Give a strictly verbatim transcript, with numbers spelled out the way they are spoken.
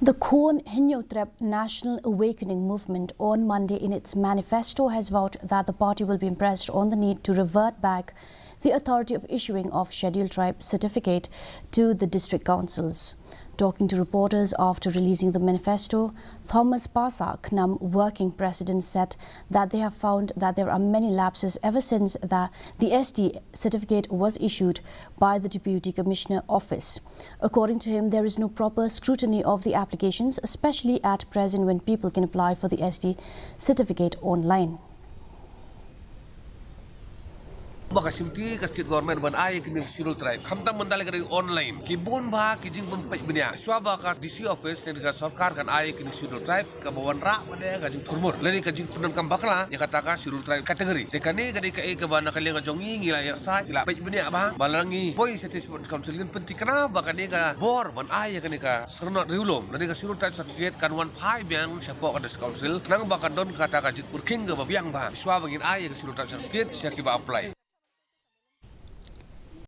The Khun Hynñiewtrep National Awakening Movement on Monday in its manifesto has vowed that the party will be impressed on the need to revert back the authority of issuing of Scheduled Tribe certificate to the district councils. Talking to reporters after releasing the manifesto, Thomas Pasa, KHNAM working president, said that they have found that there are many lapses ever since the, the S T certificate was issued by the Deputy Commissioner Office. According to him, there is no proper scrutiny of the applications, especially at present when people can apply for the S T certificate online. Ba ka shimti ka state government ban ai kini scheduled tribe. Khamtam ban dale ka dei online. Ki bun ba ki jingpynpeit bniah. Shuwa ba ka D C office ne ka sorkar kan ai kini scheduled tribe, ka ba wanrah ba ne ka jingthurmur. Lane ka jingpyndonkam bakla ïa kata ka scheduled tribe category. Te kane ka dei kaei kaba na ka liang ka jong ngi ngi la ïa sa ngi la peit bniah ba. Ba la ngi poi sha District Council ngin pyntikna ba kane ka bor ban ai ïa kane ka syrnod riewlum lane ka scheduled tribe certificate kan wan phai biang shapoh ka District Council. Khnang ba kan don kata ka jingpyrkhing kaba biang ba. Shuwa ba ngin ai ïa ka scheduled tribe certificate sha kiba apply.